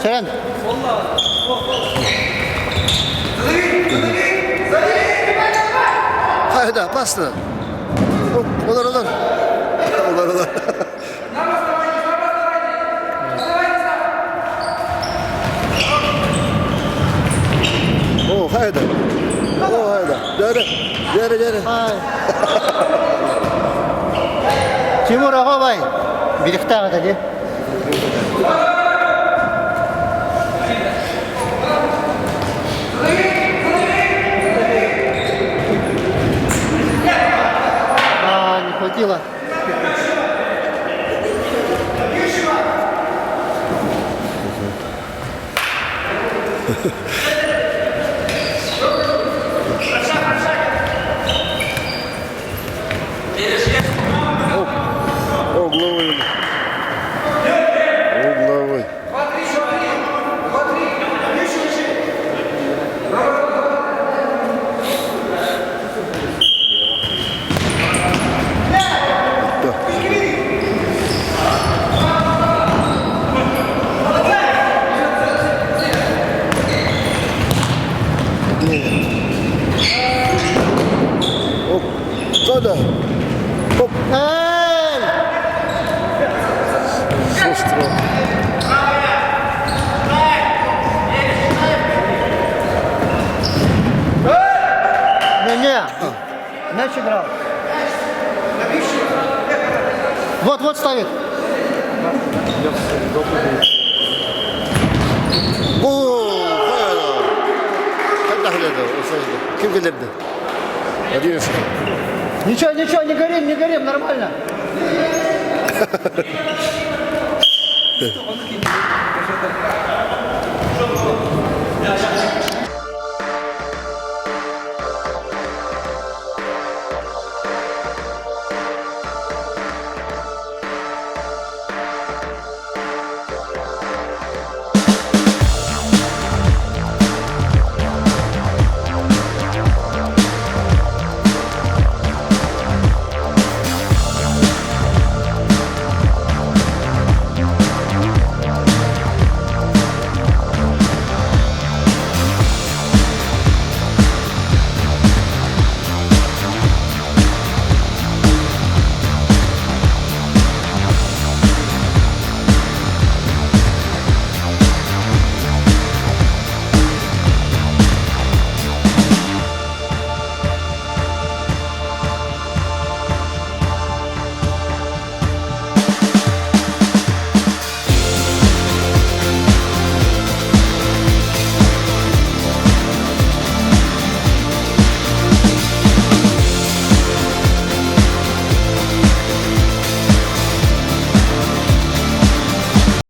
Сэрэн. Хайда, опасно. Олор, олор. Олор, олор. О, хайда. О, хайда. Дәрі, дәрі, дәрі. Тимур оҕобай. Бириктаах этэ дии. А, не хватило. Угловой. Угловой. Да. Нет. Оп. Да-да. Оп. Эй! Шустро. Не-не. Мяч играл. Вот, вот ставит. Гол! Хайдах Ким кэллэрдэ? 11. Ничего, ничего, не горим, не горим, нормально.